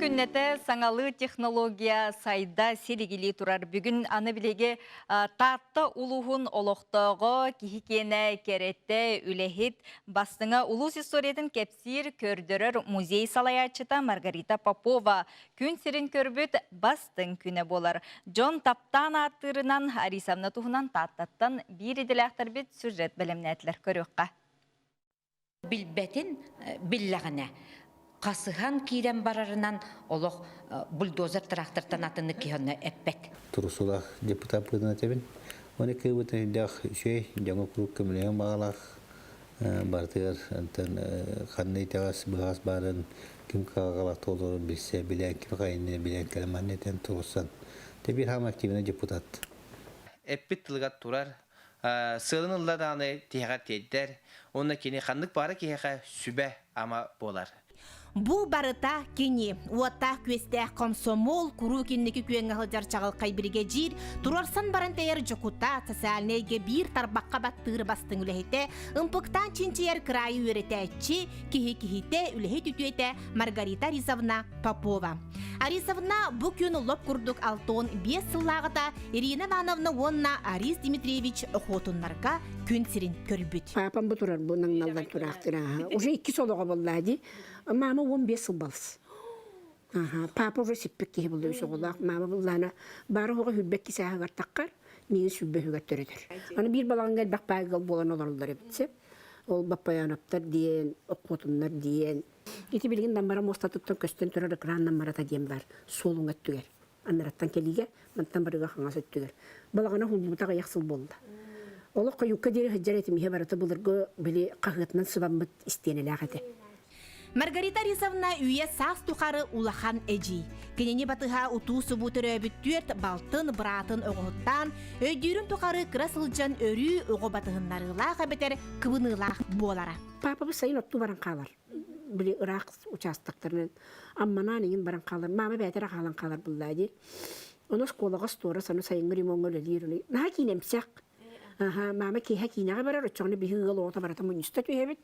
Күнү-күннэтэ саҥалыы технология сайда силигилии турар. Бүгүн аны билиги Таатта улууһун олохтооҕо, киһи киэнэ, кэрэтэ, үлэһит, бастыҥа улуус историятын кэпсиир, көрдөрөр музей салайааччыта Маргарита Попова күн сирин көрбүт бастыҥ күнэ буолар. Дьон таптаан ааттыырынан Арисовна туһунан Тааттаттан биир идэлээхтэрбит сюжет бэлэмнээтилэр. Көрүөххэ. Билбэтин биллэҕинэ, хасыһан киирэн барарынан олох бульдозер трактортан атыннык киһи онно эппэт. Турусулаах депутат быһыытынан этэбин. Оны кыыбытын өйдөөх үчүгэй, дьоҥҥо куруук көмөлөһөн баҕалаах барытыгар онтон ханна итэҕэс быһаас баарын ким кыһалҕалаах туоларын билсэ билэн ким хайынны билэн кэлэн манна этэн туруорсан те биир хаама активный депутат. Эппит тылыгар турар сыалын ылла даҕаны тиһэҕэр тиэрдэр уонна кини ханнык баара киһиэхэ сүбэ-ама буолар. Бу барыта кини. Уоттаах-күөстээх комсомол, куруук инники күөҥҥэ сылдьар чаҕылхай биригэдьиир, туруорсан баран тэйэр дьокутаат, социальнай эйгэ биир тарбахха баттыыр бастыҥ үлэһитэ, ымпыктаан чинчийэр кыраайы үөрэтээччи, киһи киһитэ, үлэһит үтүөтэ Маргарита Арисовна Попова. Арисовна бу күн лоп курдук 65 сыллааҕыта Ирина Ивановна уонна Арис Дмитриевич Охотуннарга күн сирин көрбүт. Папам бу турар бу наҥналлан тураахтыраха. Уже икки олоҕо буоллаа дии. Мама 15 сыл балыс. Аха, папа уже сиппит киһи булла үс оҕолоох. Мама буллаана бары оҕо хүрбэт кисээһигэр таххар, миигин сүрбэ үһүгэр төрөтөр. Аны биир балаҕаҥҥа элбэх баайгал буолан олороллор эбит. Ол Баппайанаптар диэн, Охотуннар диэн. Ити билигин Наммара муостатыттан көстөн турар экран Наммарата диэн бар суолуҥ өттүгэр. Анараттан кэлиигэ, мантан барыга хаҥас өттүгэр. Балаҕана уһуллубута аҕыйах сыл буолла. Олох хойукка диэри сылдьар этим иһэ барыта былыргы били хаһыатынан сыбаммыт истиэнэлээх этэ. Маргарита Рисовна үйэ саас тухары улахан эдьиий. Кинини батыһа утуу-субуу төрөөбүт түөрт балтын, быраатын оҕоһуттаан, өйдүүрүн тухары кыра сылдьан өрүү оҕо батыһыннарыылаах эбэтэр кыбыныылаах буолара. Папабыт сайын оттуу баран хаалар. Били ыраах участоктарынан Амманаан иҥин баран хаалар. Мама бэйэтэ эрэ хаалан хаалар буллаа дии. Ону оскуолаҕа остуора саны сайыҥҥы ремоҥҥа үлэлиир. Наһаа киинэмсэх. Аха, мама киэһэ киинэҕэ барар, оччоҕуна биһи ыал оҕото барыта мунньуста түһэбит.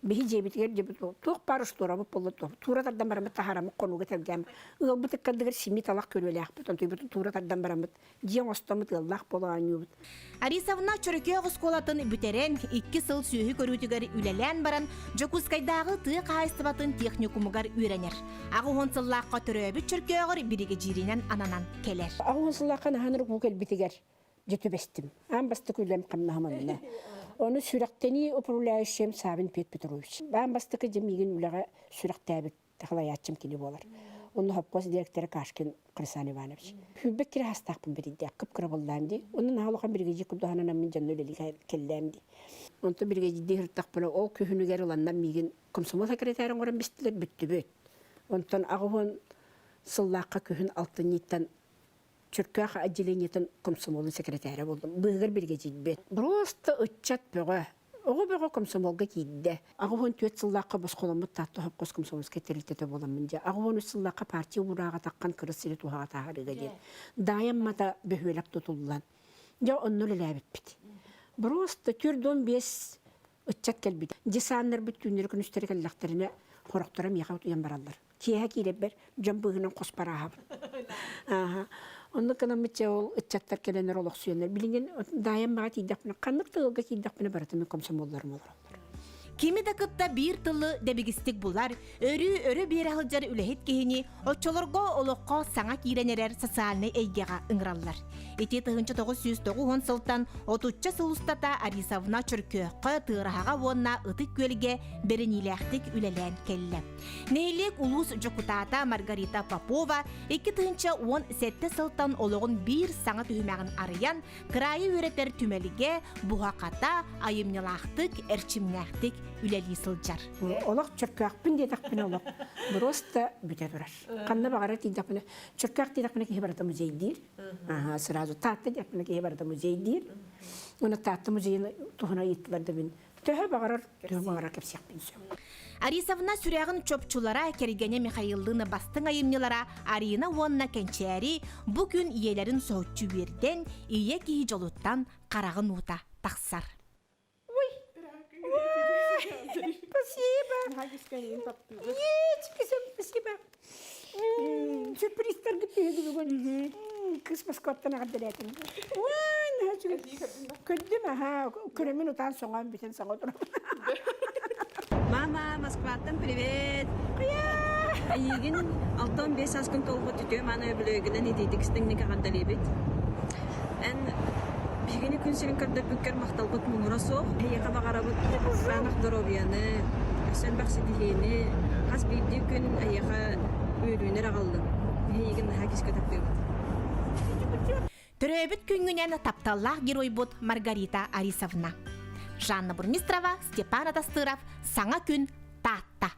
Биһи дьиэбитигэр дьиэбит туох баар устуорабыт буолла туура тардан бараммыт таһаараммыт хонууга тэлгээн ыалбыт ыккардыгар симии талах күрүөлээхпит, онтуйбутун туура тардан бараммыт дьиэ оҥостоммут ыаллаах буола оонньуубут. Арисовна Чөрөкөөх оскуолатын бүтэрэн, икки сыл сүөһү көрүүтүгэр үлэлээн баран, Дьокуускайдааҕы тыа хаһаайыстыбатын техникумугар үөрэнэр. 80 сыллаахха төрөөбүт Чөркөөҕөр биригэдьииринэн ананан кэлэр. 80 сыллаахха наһаа уу кэлбитигэр дьэ түбэстим. Аан бастакы үлэм хамнаһым онно. Ону сүрэхтэнии управляющайым Савин Петр Петрович. Аан бастакы дьэ миигин үлэҕэ сүрэхтээбит халайааччым кини буолар. Онно хопкуос директора Кашкин Хрисан Иванович. Хүлбэт кире хастаахпын биридде, кып-кыра боллаам дии. Онно наһаа улахан биригэдьиир курдуһанан мин дьонно үлэлии кэллээм дии. Онтон биригэдьиирдии сырыттахпына ол күһүнүгэр ыланнар миигин комсомол секретарь оҥорон бистилэр бүттүбүт. Онтон 80 сыллаахха күһүн алтынньыттан Чөркөөх отделениетын комсомолун секретаря болдум. Быыһыгар биригэдьиирбит. Просто ыччат бөҕө. Оҕо бөҕө комсомолга киирдэ. 84 сыллаахха босхоломмут Таатта Хопкос комсомольскай тэрилтэтэ буоламмын дьэ. 83 сыллаахха партия уурааҕа таххан кырыс сири туһаҕа таһаарыыга диэн. Даайаммата бөһүөлэк тутуллан. Дьэ онно үлэлээбиппит. Просто 45 ыччат кэлбит. Десаннарбыт түүннэри күнүстэри кэллэхтэринэ хорохторо миэхэ утуйан бараллар. Киэһэ киирэрбэр дьон быыһынан хоспор ааһабын. Ааһа. Оннук гынаммыт дьэ ол ыччаттар кэлэннэр олохсуйаннар. Билигин даайан баҕа тиийдэхпинэ, ханнык да ыалга киирдэхпинэ барыта мин комсомолларым олороллор. Кими да кытта биир тылы дэбигистик булар, өрүү өрө биэрэ сылдьар үлэһит киһини оччолорго олоххо саҥа киирэн эрэр социальнай эйгэҕэ ыҥыраллар. Ити 1990 сылтан отучча сыл устата Арисовна Чөркөөххө, Тыараһаҕа уонна Ытык Күөлгэ бэриниилээхтик үлэлээн кэллэ. Нэһилиэк улуус дьокутаата Маргарита Попова 2017 сылтан олоҕун биир саҥа түһүмэҕин арыйан, кыраайы үөрэтэр түмэлгэ буһа-хата, айымньылаахтык, эрчимнээхтик үлэлии сылдьар. Олох чөркөөхпүн диэтэхпинэ олох просто бүтэ турар. Ханна баҕарар тиийдэхпинэ, чөркөөх диэтэхпинэ киһи барыта музейдиир. Ага, сразу Таатта диэтэхпинэ киһи барыта музейдиир. Уонна Таатта музейын туһунан ыйыттылар да мин төһө баҕарар, төһө баҕарар кэпсиэхпин сөп. Арисовна сүрэҕин чопчулара, кэргэнэ Михаиллыын бастыҥ айымньылара Арина уонна Кэнчээри бу күн ийэлэрин соһуччу үөрдэн, ийэ киһи дьолуттан хараҕын уута тахсар. Ой! Спасибо! Спасибо! Сюрпризтаргыт түһүгү бүгүн. Кыс Москваттан эҕэрдэлээтим. Уай, Көрдүм, аха, көрөмүн утаан соҥоон бүтэн саҥа турам. Мама, Москваттан привет! Эйигин 65 сааскын туолбут үтүө мааны өбүлүөйгүнэн итиитик истиҥник эҕэрдэлиибит. Эн биһигини күн сирин көрдөрбүккэр махталбыт муҥура суох. Эйиэхэ баҕарабыт кытаанах доруобуйаны, өссө элбэх ситиһиини, хас биирдии күн эйиэхэ үөрүүнү эрэ аҕаллын. Эйигин наһаа күүскэ таптыыбыт. Төрөөбүт күҥҥүнэн тапталлаах геройбут Маргарита Арисовна. Жанна Бурмистрова, Степан Атастыров, Саҥа күн, Таатта.